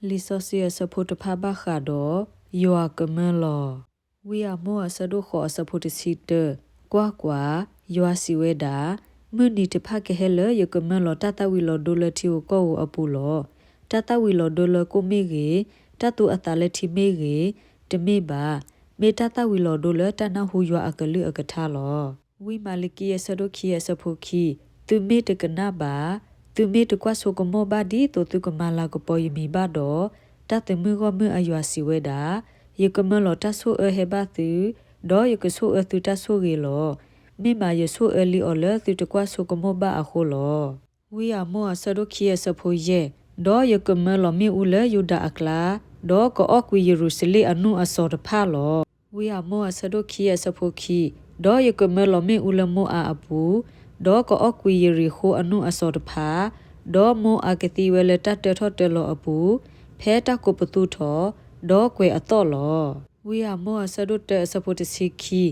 လံာ်စီဆှံအဆၢဖိတဖၣ်ဘၣ်ဃးဒီး ယွၤကမၢလီၤ. ဝံအမိၣ်အဆၢဒိၣ်ဃိးအဆၢဖိတဆံတၢ, ကွၢ်ကွၢ်, ယွၤစံးဝဲဒၣ်, မုၢ်နံၤတဖၣ်ကဟဲလၢယကမၢလီၤတၢ်သၣ်ဝံၤလီၤဒိလၢထံဧိၤကီၢ်ဧိၤအပူၤလီၤ. တၢ်သၣ်ဝံၤလီၤဒိလၢကိၣ်မ့ၢ်ဂ့ၤ, တၢ်သူအသးလၢထံမ့ၢ်ဂ့ၤ, တမ့ၢ်ဘၣ်, မ့ၢ်တၢ်သၣ်ဝံၤလီၤဒိလၢတၢ်နၢ်ဟူယွၤအကလုၢ်အကထါလီၤ. ဝံမၤလကံအဆၢဒိၣ်ခံအဆၢဖိခံ, သုမ့ၢ်တကနၣ်ဘၣ်, သုမ့ၢ်တကွၢ်ဆိကမိၣ်ဘၣ်ဒ်သိးသုကမၤလၤကပီၤယမံၤဘၣ်ဒီး, တၢ်သမုၢ်ဂီၢ်မုၢ်အယွၤစံးဝဲဒၣ်, ယကမၢလီၤတၢ်ဆိၣ်အၢဟဲဘၣ်သု, ဒီးယကဆိၣ်အၢသုတၢ်ဆိၣ်ဂ့ၤလီၤ. မ့ၢ်မးယဆိၣ်အၢလံအီၤလၢသုတကွၢ်ဆိကမိၣ်ဘၣ်အဃိလီၤ. ဝံအမိၣ်အဆၢဒိၣ်ခံအဆၢဖိယဲၢ်, ဒီးယကမၢလီၤမ့ၣ်အူလၢယူဒၤအကျါ, ဒီးကအီၣ်ကွံာ်ယရူၤၡလ့ၣ်အနူၢ်အစီၤတဖၣ်လီၤ. ဝံအမိၣ်အဆၢဒိၣ်ခံအဆၢဖိခံ, ဒီးယကမၢလီၤမ့ၣ်အူလၢမိအၤအပူၤ, ဒီးကအီၣ်ကွံာ်ယရံၤဃိၤအနူၢ်အစီၤတဖၣ်, ဒီးမိအၤကသံဝဲလၢတၢ်တၢထီၣ်တၢလီၤအပူၤ, ဖဲတၢ်ကိးပသူထီၣ်, ဒီးကွဲၤအသီၣ်လီၤ. ဝံအမိၣ်အဆၢဒိၣ်တၢအဆၢဖိတဆံခံ,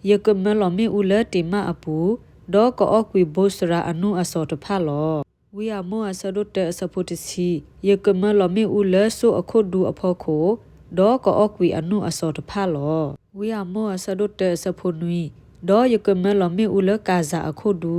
ယကမၢလီၤမ့ၣ်အူလၢတ့ၤမၣ်အပူၤ, ဒီးကအီၣ်ကွံာ်ဘိစရၤအနူၢ်အစီၤတဖၣ်လီၤ. ဝံအမိၣ်အဆၢဒိၣ်တၢအဆၢဖိတဆံ, ယကမၢလီၤမ့ၣ်အူလၢစိၣ်အခိၣ်ဒူအဖီခိၣ်, ဒီးကအီၣ်ကွံာ်အနူၢ်အစီၤတဖၣ်လီၤ. ဝံအမိၣ်အဆၢဒိၣ်တၢအဆၢဖိနွံ, ဒီးယကမၢလီၤမ့ၣ်အူလၢကၤစၤအခိၣ်ဒူ,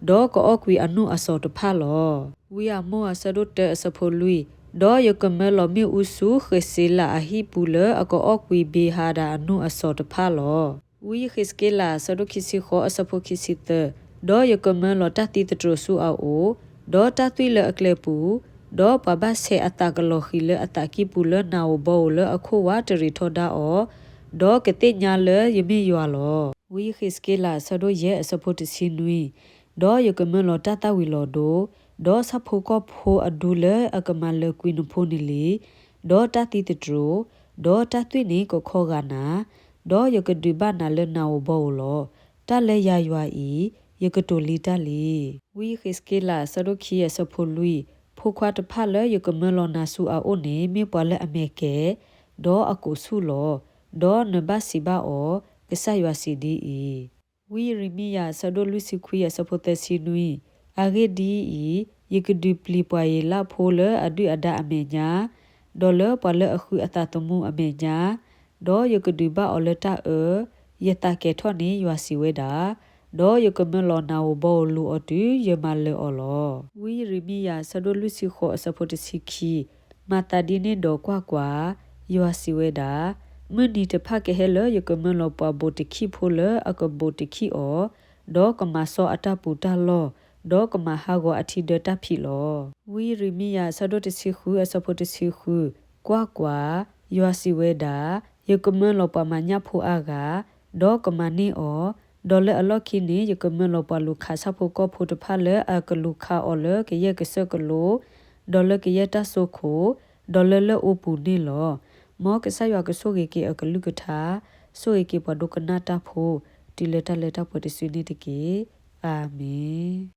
ဒီးကအီၣ်ကွံာ်အနူၢ်အစီၤတဖၣ်လီၤ. ဝံအမိၣ်အဆၢဒိၣ်တၢအဆၢဖိလွံၢ်, ဒီးယကမၢလီၤမ့ၣ်အူဆူဃ့းစ့လးအဟံၣ်ပူၤလၢအကအီၣ်ကွံာ်ဘ့ၤဟၤဒၤအနူၢ်အစီၤတဖၣ်လီၤ. ဝံယဃ့းစက့လးအဆၢဒိၣ်ခံဆံဃိးအဆၢဖိခံဆံသၢ, ဒီးယကမၢလီၤတၢ်သံသတြိာ်ဆူအအိၣ်, ဒီးတၢ်သွံၣ်လၢအကျဲပူၤ, ဒီးပှၤဘၣ်ဆဲးအသးကလီၤဃံၤလၢအသးကံၢ်ပူၤလၢနၤဧိၤဘီဧိၤလၢအခိၣ်ဝးတရံးထီဒါအီၤ, ဒီးကသ့ၣ်ညါလၢယမ့ၢ်ယွၤလီၤ. ဝံယဃ့းစက့လးအဆၢဒိၣ်ယဲၢ်အဆၢဖိတဆံနွံ, ဒီးယကမၢလီၤတၢ်သၣ်ဝံၤလီၤဒိ, ဒီးဆၣ်ဖိကီၢ်ဖိအဒူလၢအကမၤလၢာ်ကွံာ်နဖိန့ၣ်လံ, ဒီးတၢ်သံသတြိာ်, ဒီးတၢ်သွံၣ်န့ၣ်ကခီဂာ်နၤ, ဒီးယကဒုးဘၣ်နၤလၢနၤဧိၤဘီဧိၤလီၤ. တၢ်လၢယၤယွၤအံၤ, ယကတိၤလံတၢ်လံ. ဝံယဃ့းစက့လးအဆၢဒိၣ်ခံအဆၢဖိလွံၢ်, ဖိခွါတဖၣ်လၢယကမၢလီၤနၤဆူအအိၣ်န့ၣ် မ့ၢ်ပှၤလၢအမဲာ်ကဲၤ, ဒီးအကိးဆူၣ်လီၤ. ဒီးနဘၣ်စံးဘၣ်အီၤ, ကစၢ်ယွၤစံးဒ်အံၤ. ဝံယရမံယၤအဆၢဒိၣ်လွံၢ်ဆံခွံအဆၢဖိသၢဆံနွံ, အဂ့ၢ်ဒ်အံၤ, ယကဒုးပျံၤပှၤအ့လးဖိလၢအဒုၣ်အဒါအမဲာ်ညါ, ဒီးလၢပှၤလၢအဃုအသးသမူအမဲာ်ညါ, ဒီးယကဒုးဘၣ်အီၤလၢတၢ်အၢ, ယသးကဲၤထီၣ်န့ၣ် ယွၤစံးဝဲဒၣ်, ဒီးယကမၢလီၤနၤဧိၤဘီဧိၤလိၤအီၤတုၤယမၤလၢာ်အီၤလီၤ. ဝံယရမံယၤအဆၢဒိၣ်လွံၢ်ဆံဃိးအဆၢဖိတဆံခံ, မၤသးဒ်န့ၣ်ဒီးကွၢ်ကွၢ်, ယွၤစံးဝဲဒၣ်, မုၢ်နံၤတဖၣ်ကဟဲလၢယကမၢလီၤပှၤဘိးတခံးဖိလၢအကဘိးတခံးအီၤ, ဒီးကမၤစီအတၢ်ပူၤတၢ်လီၢ်, ဒီးကမၤဟးဂီၤအထံဒၢတၢ်ဖံးလီၤ. ဝံယရမံယၤအဆၢဒိၣ်တဆံဃုအဆၢဖိတဆံဃု, ကွၢ်ကွၢ်, ယွၤစံးဝဲဒၣ်, ယကမၢလီၤပှၤမၤညၣ်ဖိအါဂၤ, ဒီးကမၤန့ၢ်အီၤ, ဒီးလၢအလီၢ်ခံန့ၣ် ယကမၢလီၤပှၤလူၤခးဆၣ်ဖိကီၢ်ဖိတဖၣ်လၢအကလူၤခးအီၤလၢကယဲၢ်ကစၢၢ်ကလိ, ဒီးလၢကယဲၢ်တၢ်စိခိၣ်, ဒီးလၢလၢၢ်အူပူၤန့ၣ်လီၤ. မ်ကစၢ်ယွၤကဆိၣ်ဂ့ၤက့ၤအကလုၢ်ကထါ, ဆိၣ်ဂ့ၤက့ၤပှၤဒိကနၣ်တၢ်ဖိ, တုၤလၢတၢ်လၢတၢ်ပှဲၤတစုန့ၣ်တက့ၢ်. အၤမ့ၣ်.